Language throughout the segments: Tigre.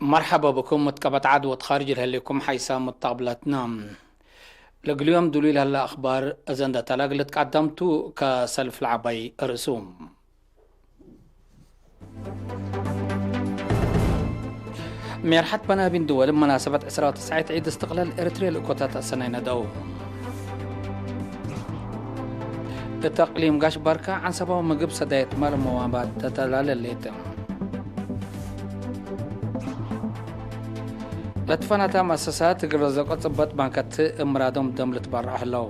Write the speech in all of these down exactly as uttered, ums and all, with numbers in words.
መርሐበ ብኩም፣ መትቀበት ዐድ ወትኻርጅ ለህሌኩም ሐይሳም መጣብላትና። ለእግል ዮም ዱሉይ ለህለ አኽባር እዘ እንደ ተላግ ልትቀደምቱ፣ ከሰልፍ ለዐባይ እርሱ። ሜርሐት በናቢን ድወል መናሰበት ዕስራ ወተስዐት ዒድ እስትቅላል ኤረትርየ ልእኮታት አሰናይ ነደው። እት አቅሊም ጋሽ ባርካ ዐንሰባው ምግብ ሰዳየት ማል መዋባት ተተላለሌት። ለትፈናታ መአሰሳት እግል ረዘቆ ጽበጥ ባንከት እምራዶም ደም ልትበረዑ ህለው።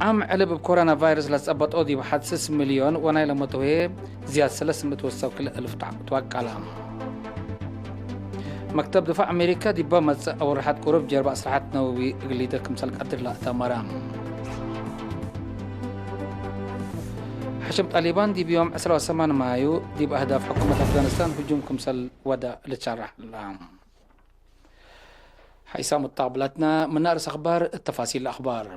ዓም ዕልብ እብ ኮሮና ቫይረስ ለጸበጦ ዲብ ሐድ ስስ ሚልዮን ወናይ ለመትውሄ ዝያድ ሰለስ ምእት ወሰብክል እልፍ ተወቀለ። መክተብ ድፋዕ አሜሪካ ዲበ መጽእ አውርሐት ቁሩብ ጀርበ አስለሐት ነወዊ እግል ሊደ ክምሰል ቀድር ለአተመረ። ሕሽም ጣሊባን ዲብ ዮም ዕስራ ወሰማን ማዩ ዲብ አህዳፍ ሕኩመት አፍጋኒስታን ህጁም ክምሰል ወደ ልትሸረሕ ህለ። ሐይሳም ወጣብላትና፣ ምን አርእስ አኽባር እት ተፋሲል አኽባር።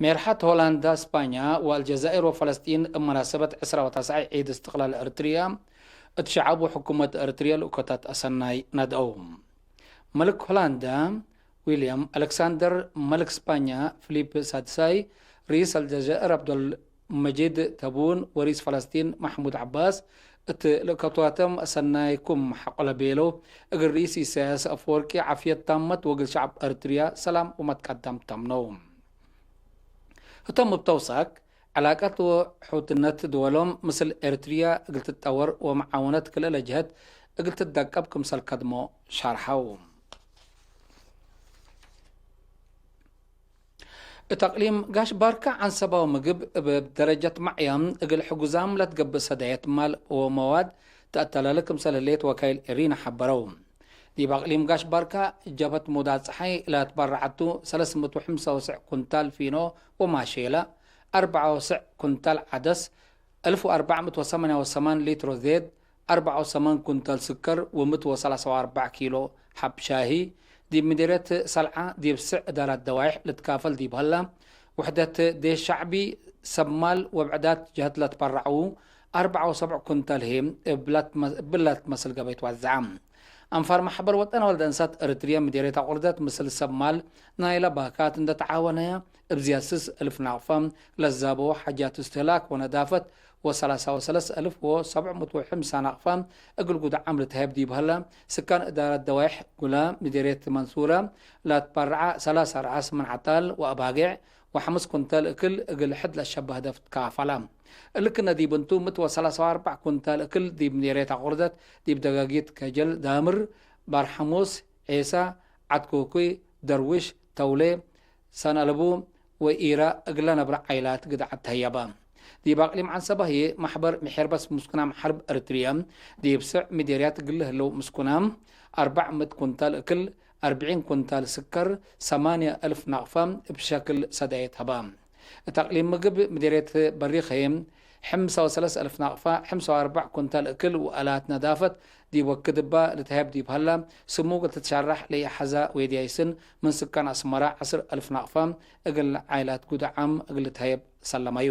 ሜርሐት ሆላንዳ፣ ስፓኛ ወአልጀዛይር ወፈለስጢን እብ መናሰበት ዕስራ ወተስዐ ዒድ እስትቅላል ኤረትርያ እት ሸዐብ ወሕኩመት ኤረትርያ ልኡኮታት አሰናይ ነድአው። መልክ ሆላንዳ ዊልያም አሌክሳንደር፣ መልክ ስፓኛ ፊሊፕ ሳድሳይ፣ ርኢስ አልጀዛይር ዐብዶል መጂድ ተቡን ወሪስ ፈለስጢን መሕሙድ ዐባስ እት ልእከቶቶም ሰናይኩም ሐቆ ለቤለው እግል ርኢስ ኢሳያስ አፈወርቂ ዓፍየት ታመት ወእግል ሸዐብ ኤረትርያ ሰላም ወመትቀደም ተምነው። ህቶም እብ ተውሳክ፣ ዕላቀት ወሑትነት ድወሎም ምስል ኤረትርያ እግል ትጠወር ወመዓውነት ክልኤ ለጀሀት እግል ትደቀብ ክምሰል ከድሞ ሸርሐው። እት አቅሊም ጋሽ ባርካ ዐንሰባው ምግብ እብ ደረጀት ማዕያም እግል ሕጉዛም ለትገብእ ሰዳየት ማል ወመዋድ ተአተላለ ክምሰል ህሌት ወካይል ኤሪና ሐበረው። ዲብ አቅሊም ጋሽ ባርካ ጀብሀት ሙዳት ጸሓይ ለትበረዐቱ ሰለስ ምእት ወሐምሳ ወሰዕ ኩንታል ፊኖ ወማሼለ፣ አርበዓ ወሰዕ ኩንታል ዐደስ፣ አልፍ ወአርበዕ ምእት ወሰማንያ ወሰማን ሊትሮ ዜት፣ አርበዓ ወሰማን ኩንታል ስከር ወምእት ወሰላሳ ወአርበዕ ኪሎ ሐብ ሻሂ፣ ዲብ ምዴርየት ሰልዓ ዲብ ስዕ እዳራት ደዋይሕ ልትካፈል ዲብ ሀላ፣ ውሕደት ዴሽ ሸዕቢ፣ ሰብ ማል ወብዕዳት ጀህት ለትበረዐዉ አርበዓ ወሰብዕ ኩንታል ህዬ እብላ ትመ-፣ እብላ ትመስል ገበይ ትወዘዐ። አንፋር መሕበር ወጠን ወልደ እንሳት ኤረትርየ ምዴርየት አቁርደት ምስል ሰብ ማል ናይለ ባካት እንደ ተዓወነየ፣ እብ ዝያድ ስስ እልፍ ናቅፈ ለዛበዎ ሓጃት እስትህላክ ወነዳፈት ወሰላሳ ወሰለስ እልፍ ወሰብዕ ምእት ወሐምሳ ናቅፈ እግል ጉድዓም ልትሀየብ ዲብ ሀለ፣ ስካን እዳረት ደዋይሕ ጉላ ምዴርየት መንሱረ ለትበረዐ ሰላሳ ረአስ ምን ዐጣል ወአባጌዕ ወሐምስ ኩንታል እክል እግል ሕድ ለሸበህ ደፍ ትካፈላ። እሊ ክነ ዲብ እንቱ፣ ምእት ወሰላሳ ወአርበዕ ኩንታል እክል ዲብ ምዴርየት አቁርደት፣ ዲብ ደጋጊት ከጀል፣ ዳምር፣ ባርሐሙስ፣ ዔሳ፣ ዐድ ኩኩይ፣ ደርዊሽ፣ ተውሌ፣ ሰንአለቡ ወኢራ እግለ ነብረ ዓይላት ግድዓት ተህየበ። ዲብ አቅሊም ዐንሰበ ህዬ፣ መሕበር ምሔርበስ ምስኩናም ሐርብ ኤረትርየ፣ ዲብ ስዕ ምዴርያት እግል ህለው ምስኩናም፣ አርበዕ ምእት ኩንታል እክል፣ አርብዒን ኩንታል ስከር፣ ሰማንየ እልፍ ናቅፈ እብ ሸክል ሰዳየት ሀበ። እት አቅሊም ምግብ ምዴርየት በሪክ ህዬ፣ ሕምሳ ወሰለስ እልፍ ናቅፈ፣ ሕምሳ ወአርበዕ ኩንታል እክል ወአላት ነዳፈት ዲብ ወክድ እባ ልትሀየብ ዲብ ሀላ፣ ስሙ እግል ትትሸረሕ ለኢሐዛ ዌድያይስን፣ ምን ስካን አስመረ ዐስር እልፍ ናቅፈ እግል ዓይላት ጉድዓም እግል ልትሀየብ ሰለመዩ።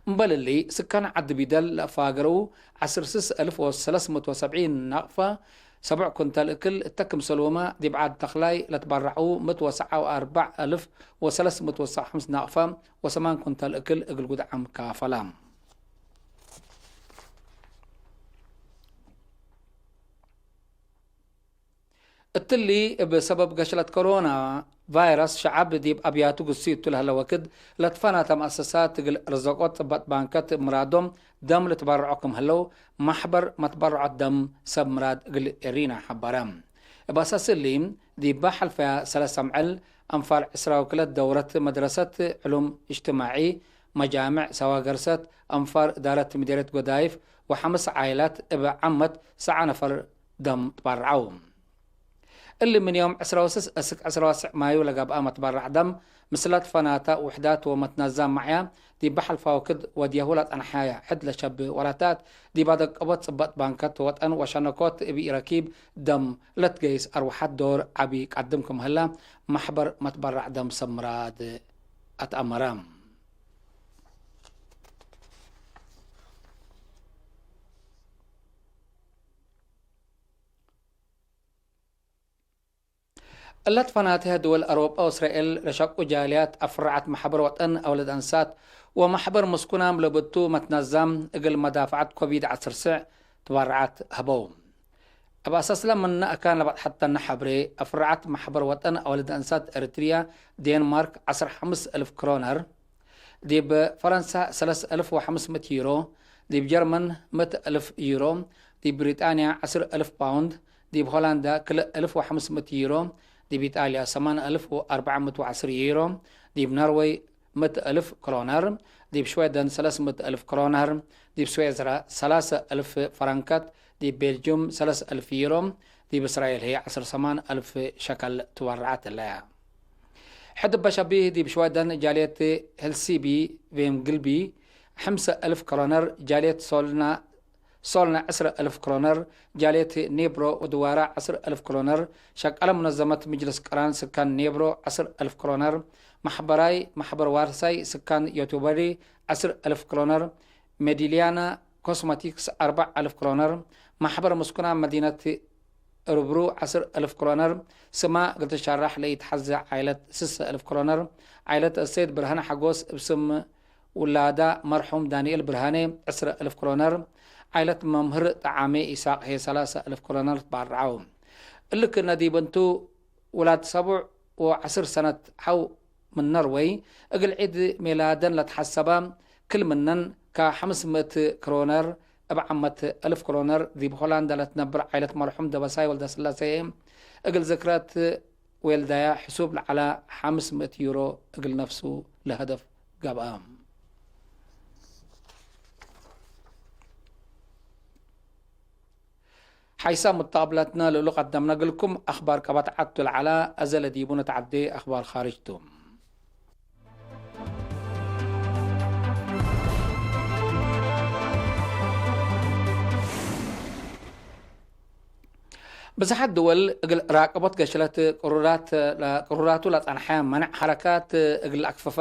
እምበል እሊ፣ ስካን ዐድ ቢደል ለአፋገረው ዐስር ስስ እልፍ ወሰለስ ምእት ወሰብዒን ናቅፈ፣ ሰብዕ ኩንታል እክል እተ ክምሰልሁመ፣ ዲብ ዐድ ተክላይ ለትበረዐው ምእት ወሰብዓ ወአርበዕ እልፍ ወሰለስ ምእት ወሰብዓ ወሐምስ ናቅፈ ወሰማን ኩንታል እክል እግል ጉድዓም ካፈላ። እትሊ እብ ሰበብ ገሽለት ኮሮና ቫይረስ ሸዐብ ዲብ አብያቱ ግሱይ እቱ ለህለ ወክድ፣ ለትፈናተ መአሰሳት እግል ርዘቆት ጽበጥ ባንከት ምራዶም ደም ልትበረዖ ክም ህለው፣ መሕበር መትበረዖት ደም ሰብ ምራድ እግል ኤሪና ሐበረ። እብ አሳስ እሊ፣ ዲበ ሐልፈያ ሰለስ አምዕል፣ አንፋር ዕስራ ወክልኤት ደውረት መድረሰት ዕሉም እጅትማዒ፣ መጃምዕ፣ ሰዋገርሰት፣ አንፋር እዳረት ምዴርየት ጎዳይፍ ወሐምስ ዓይላት እብ ዓመት ሰዓ ነፈር ደም ትበረዐው። እሊ ምን ዮም ዕስራ ወስስ እስክ ዕስራ ወሰዕ ማዩ ለገብአ መትበረዕ ደም፣ ምስለ ትፈናተ ውሕዳት ወመትነዛም ማዕያ፣ ዲበ ሐልፋ ወክድ ወድየሁ ለጸንሐየ ሕድ ለሸብህ ወላታት፣ ዲብ አደቀቦት ጽበጥ ባንከት ወጠን ወሸነኮት እብ ኢረኪብ ደም ለትገይስ አርወሐት ዶር ዐቢ ቀድም ክም ህለ፣ መሕበር መትበረዕ ደም ሰብ ምራድ አትአመረ። እለ ትፈናቴ ድወል አውሮጳ ወእስራኤል ለሸቁ ጃልያት አፍራዐት መሕበር ወጠን አውለድ አንሳት ወመሕበር ምስኩናም ለብቱ መትነዛም እግል መዳፈዐት ኮቪድ ዐስር ስዕ ትበረዓት ሀበው። እብ አሳስለ ምነ አካን ለበጽሐተነ ሐብሬ፣ አፍራዐት መሕበር ወጠን አውለድ አንሳት ኤሪትርያ፣ ዴንማርክ ዐስር ሐምስ እልፍ ክሮነር፣ ዲብ ፈረንሳ ሰለስ እልፍ ወሐምስ ምእት ዩሮ፣ ዲብ ጀርመን ምእት እልፍ ዩሮ፣ ዲብ ብሪጣንያ ዐስር እልፍ ፓውንድ፣ ዲብ ሆላንዳ ክልእ እልፍ ወሐምስ ምእት ዩሮ፣ ዲብ ኢጣልያ ሰማን እልፍ ወአርበዕ ምእት ወዐስር ዩሮ፣ ዲብ ኖርወይ ምእት እልፍ ክሮነር፣ ዲብ ሽዌደን ሰለስ ምእት እልፍ ክሮነር፣ ዲብ ስዌዝራ ሰላሰ እልፍ ፈረንከት፣ ዲብ ቤልጁም ሰለስ እልፍ ዩሮ፣ ዲብ እስራኤል ህይ ዐስር ሰማን እልፍ ሸከል ትወረዐት እለ። ሕድ እበ ሸቢህ ዲብ ሽወደን ጃልየት ሄልሲቢ ቬምግልቢ ሐምሰ እልፍ ክሮነር፣ ጃልየት ሶልና፣ ሶልና ዕስረ እልፍ ክሮነር፣ ጃልየት ኔብሮ ወድዋራ ዐስር እልፍ ክሮነር፣ ሸቃለ ሙነዘመት ምጅልስ ቅራን ስካን ኔብሮ ዐስር እልፍ ክሮነር፣ ማሕበራይ ማሕበር ዋርሳይ ስካን ዮቶበሪ ዐስር እልፍ ክሮነር፣ ሜዲልያና ኮስሞቲክስ አርበዕ እልፍ ክሮነር፣ ማሕበር ምስኩናን መዲነት እርብሩ ዐስር እልፍ ክሮነር፣ ስማ እግል ትሸራሕ ለኢትሐዜ ዓይለት ስሰ እልፍ ክሮነር፣ ዓይለት እሴት ብርሃነ ሐጎስ እብ ስም ውላዳ መርሑም ዳንኤል ብርሃኔ ዕስረ እልፍ ክሮነር፣ ዓይለት መምህር ጠዓሜ ኢሳቅ ህዬ ሰላሰ እልፍ ክሮነር ትባረዐው። እሊ ክእነ ዲብ እንቱ፣ ውላድ ሰቡዕ ወዐስር ሰነት ሐው ምን ኖርወይ፣ እግል ዒድ ሜላደን ለትሐሰበ፣ ክል ምነን ከሐምስ ምእት ክሮነር፣ እብ ዓመት እልፍ ክሮነር፣ ዲብ ሆላንዳ ለትነብር ዓይለት መርሑም ደበሳይ ወልደስላሴ፣ እግል ዝክረት ዌልዳያ ሕሱብ ለዐለ ሐምስ ምእት ዩሮ እግል ነፍሱ ለሀደፍ ገብአ። ሓይሳም ሙተቀብለትነ ለእሉ ቀደምነ እግልኩም አክባር ቀበት ዐቱ ለዐለ፣ አዘ ለዲቡ ንትዐዴ አክባር ካርጅ ቱ። ብዝሓት ድወል እግል ራቅቦት ገሽለት ቅሩራት፣ ቅሩራቱ ለጸንሐ መነዕ ሐረካት እግል ለአክፍፋ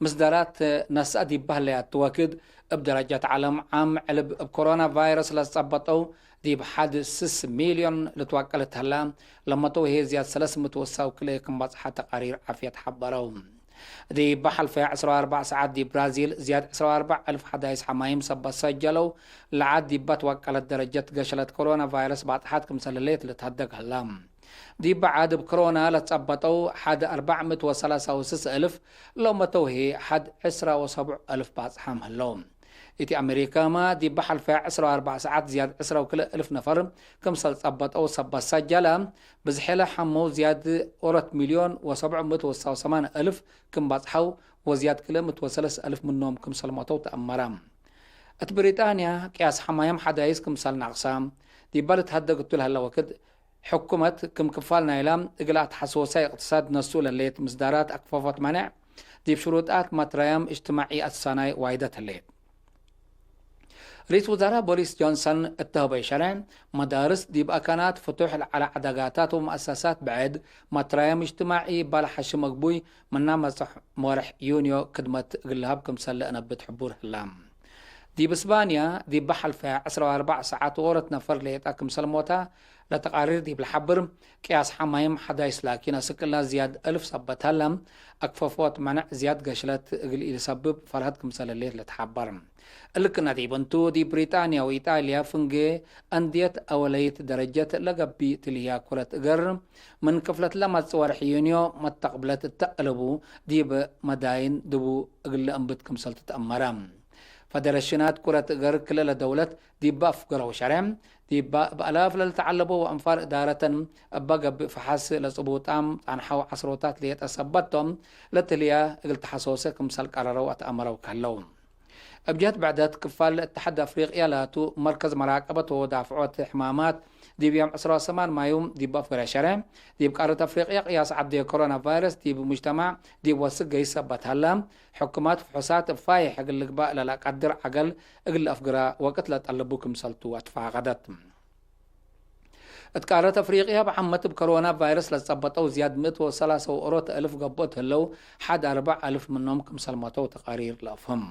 ምስዳራት ነስአ ዲብ በህለያቱ ወክድ፣ እብ ደረጀት ዐለም ዓም ዕልብ እብ ኮሮና ቫይረስ ለትጸበጠው ዲብ ሐድ ስስ ሚልዮን ልትወቀለት ሀላ፣ ለመተው ህዬ ዝያድ ሰለስ ምእት ወሰው ክልኤ ክም በጽሐ ተቃሪር ዓፍየት ሐበረው። ዲብ ሐልፈ ዐስራ ወአርበዕ ሰዓት ዲብ ብራዚል ዝያድ ዐስራ ወአርበዕ እልፍ ሐዳይስ ሐማይም ሰበት ሰጀለው፣ ለዐድ ዲባ ትወቀለት ደረጀት ገሸለት ኮሮና ቫይረስ ባጽሓት ክምሰል ህሌት ልትሀደግ ሀላ። ዲብ ዐድ እብ ክሮና ለትጸበጠው ሐድ አርበዕ ምእት ወሰላሳ ወስስ እልፍ፣ ለመተው ህዬ ሐድ ዕስራ ወሰቡዕ እልፍ ባጽሓም ህለው። እት አሜሪካመ፣ ዲብ ሐልፈ ዐስራ ወአርበዕ ሰዓት ዝያድ ዕስራ ወክልኤ እልፍ ነፈር ክምሰል ጸበጠው ሰበት ሰጀለ፣ ብዝሐለ ሐመው ዝያድ ኦሮት ሚልዮን ወሰብዕ ምእት ወሰማንያ እልፍ ክም በጽሐው፣ ወዝያድ ክልኤ ምእት ወሰለስ እልፍ ምኖም ክምሰል ሞተው ተአመረ። እት ብሪጣንያ፣ ቅያስ ሐማይም ሐዳይስ ክምሰል ነቅሰ፣ ዲበ ልትሀደግ እቱ ለሀለ ወክድ፣ ሕኩመት ክም ክፋል ናይላ እግል አትሐስወሳይ እቅትሳድ ነስኡ ለሌት ምስዳራት አክፈፎት መነዕ፣ ዲብ ሽሩጣት መትራያም እጅትማዒ አትሳናይ ዋይደት ህሌት። ርኢስ ውዛራ ቦሪስ ጆንሰን እተ ሀበይ ሸሬዕ፣ መዳርስ ዲብ አካናት ፍቱሕ ለዐለ ዐዳጋታት ወመአሰሳት ብዕድ መትራያም እጅትማዒ ባል ሐሽም እግቡይ ምና መጽሕ ወርሕ ዩንዮ ክድመት እግል ለሀብ ክምሰል ለእነብት ሕቡር ህላ። ዲብ እስባንያ፣ ዲብ ሐልፈ ዐስራ ወአርበዕ ሰዓት ዎሮት ነፈር ሌጠ ክምሰል ሞታ ለተቃሪር ዲብ ለሐብር፣ ቅያስ ሐማይም ሐዳይስ ላኪን፣ አስክ እላ ዝያድ እልፍ ሰበት ሀለ፣ አክፈፎት መነዕ ዝያድ ገሽለት እግል ኢልሰብብ ፈርሀት ክምሰል ህሌት ለትሐበር። እሊ ክእነ ዲብ እንቱ፣ ዲብ ብሪጣንያ ወኢጣልያ ፍንጌ አንድየት አወለይት ደረጀት ለገብእ ትልህያ ኩረት እገር፣ ምን ክፍለት ለመጽእ ወርሕ ዩንዮ መተቅብለት እተ አለቡ፣ ዲብ መዳይን ድቡ እግል ለእንብት ክምሰል ትትአመረ። ፈደረሽናት ኩረት እገር ክልኤ ለደውለት ዲብ አፍገረው ሸሬዕ፣ ዲብ እብ አላፍ ለልትዐለቦ ወአንፋር እዳረተን እበ ገብእ ፈሐስ ለጽቡጣም ጸንሐው ዐስሮታት ሌጠ ሰበት ቶም፣ ለትልያ እግል ተሐሶሰ ክምሰል ቀረረው አትአመረው ከህለው። እብ ጀህት ብዕደት፣ ክፋል እተሓድ አፍሪቅያ ላቱ መርከዝ መራቀበት ወወዳፍዖት ሕማማት፣ ዲብ ዮም ዕስራ ወሰማን ማዩ ዲብ አፍገረ ሸሬዕ፣ ዲብ ቃረት አፍሪቅያ ቅያስ ዐዴ ኮሮና ቫይረስ ዲብ ሙጅተማዕ ዲብ ወስክ ገይስ ሰበት ሀላ፣ ሕኩማት ፍሑሳት እብ ፋይሕ እግል ልግባእ ለለቀድር ዐገል እግል ለአፍግራ ወቅት ለጠልቡ ክምሰልቱ አትፋቀደት። እት ቃረት አፍሪቅያ፣ እብ ዓመት እብ ኮሮና ቫይረስ ለትጸበጠው ዝያድ ምእት ወሰላሰ ወኦሮት እልፍ ገብኦት ህለው፣ ሐድ አርበዕ እልፍ ምኖም ክምሰል ሞተው ተቃሪር ለአፍህም።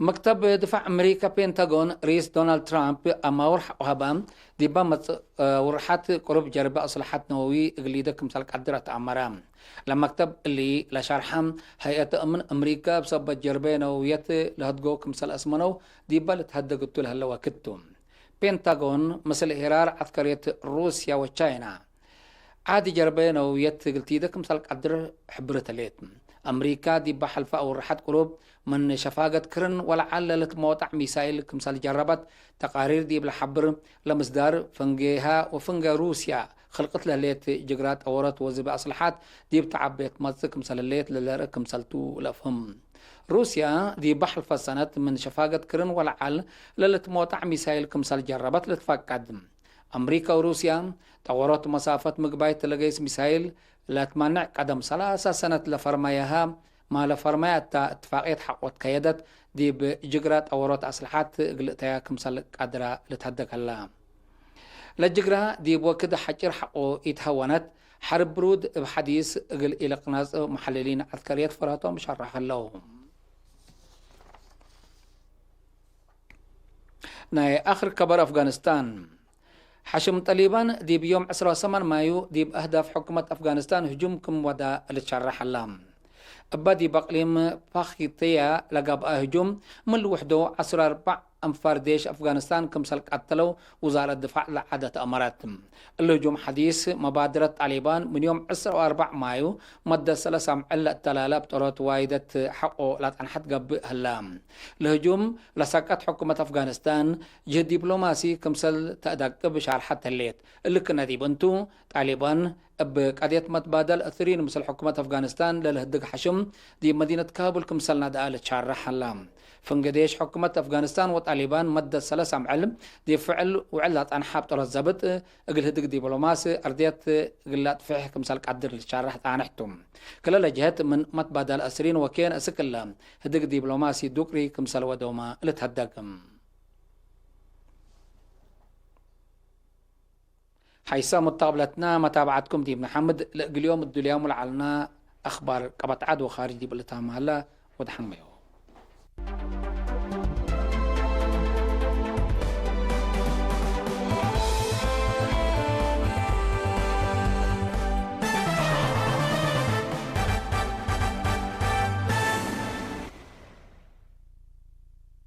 መክተብ ድፋዕ አምሪከ ፔንታጎን፣ ርኢስ ዶናልድ ትራምፕ አማውር ሐቆ ሀበ፣ ዲበ መጽእ ወርሓት ቅሩብ ጀርበ አስለሐት ነወዊ እግል ሊደ ክምሰል ቀድር አትአመረ። ለመክተብ እሊ ለሸርሐ፣ ሀይአት አምን አምሪከ እብ ሰበት ጀርበ ነወውየት ለሀድጎ ክምሰል አስመነው ዲበ ልትሀደግ እቱ ለህለ ወክድ ቱ። ፔንታጎን፣ ምስል ሄራር ዐስከርየት ሩስያ ወቻይና፣ ዓዲ ጀርበ ነወውየት እግል ቲደ ክምሰል ቀድር ሕብርት ህሌት። አምሪካ ዲበ ሐልፈ አውርሐት ቅሩብ ምን ሸፋገት ክርን ወለዐል ለልትመወጣዕ ሚሳይል ክምሰል ጀረበት ተቃሪር ዲብ ለሐብር ለምስዳር፣ ፍንጌሃ ወፍንጌ ሩስያ ክልቅት ለህሌት ጅግራ ጠወረት ወዝበ አስለሐት ዲብ ተዓቤ ትመጽእ ክምሰል ህሌት ለለርእ ክምሰል ቱ ለአፍህም። ሩስያ ዲበ ሐልፈ ሰነት ምን ሸፋገት ክርን ወለዐል ለልትመወጣዕ ሚሳይል ክምሰል ጀረበት ልትፈቀድ። አምሪከ ወሩስያ ጠወሮት መሳፈት ምግባይት ለገይስ ሚሳይል ለትመንዕ ቀደም ሰላሳ ሰነት ለፈርመያሃ ማለ ፈርመያታ እትፋቅየት ሐቆ ትከየደት፣ ዲብ ጅግራ ጠወሮት አስለሐት እግል እተያ ክምሰል ቀድራ ልትሀደግ ሀላ። ለጅግራ ዲብ ወክድ ሐጪር ሐቆ ኢትሀወነት፣ ሐርብ ብሩድ እብ ሐዲስ እግል ኢልቅነጽ መሐልሊን ዐስከርየት ፈርሀቶም ሸረሕ ሀለው። ናይ አክር ከበር አፍጋኒስታን። ሐሽም ጠሊባን ዲብ ዮም ዕስራ ወሰማን ማዩ ዲብ አህዳፍ ሕኩመት አፍጋኒስታን ህጁም ክም ወዳ ልትሸረሕ ሀላ። እበ ዲብ አቅሊም ፓክትያ ለገብአ ህጁም ምን ልውሕዶ ዐስር ወአርበዕ አንፋር ዴሽ አፍጋኒስታን ክምሰል ቀተለው ውዛረት ድፋዕ ለዐደት አመረት። እሊ ህጁም ሐዲስ መባድረት ጣሊባን ምን ዮም ዕስር ወአርበዕ ማዩ መደት ሰለስ አምዕል ለእተላለ አብጠሮት ዋይደት ሐቆ ለጸንሐት ገብእ ሀላ። ለህጁም ለሰቀት ሕኩመት አፍጋኒስታን ጅህድ ዲፕሎማሲ ክምሰል ተአዳቅብ ሻርሐት ህሌት። እሊ ክነ ዲብ እንቱ፣ ጣሊባን እብ ቀድየት መትባደል አስሪን ምስል ሕኩመት አፍጋኒስታን ለልህድግ ሐሽም ዲብ መዲነት ካቡል ክምሰል ነድአ ልትሻረሕ ሀላ። ፍንጌ ዴሽ ሕኩመት አፍጋኒስታን ወጣሊባን መደት ሰለስ አምዕል ዲብ ፍዕል ውዕል ለጸንሐ አብጠሮት ዘብጥ፣ እግል ህድግ ዲፕሎማሲ አርድየት እግል ለአጥፍሕ ክምሰል ቀድር ልትሻረሕ ጻንሕ ቱ። ክለ ለጀሀት ምን መትባደል አስሪን ወኬን እስክ እለ ህድግ ዲፕሎማሲ ዱቅሪ ክምሰል ወዶመ ልትሀደግ። ሐይሰ ሙተቅብለትና መታብዐትኩም ዲብ ነሐምድ። ለእግል ዮም እዱልያሙ ለዐልና አክባር ቀበት ዐድ ወካርጅ ዲብ ልታመ ሀለ። ወደሐን በዮ።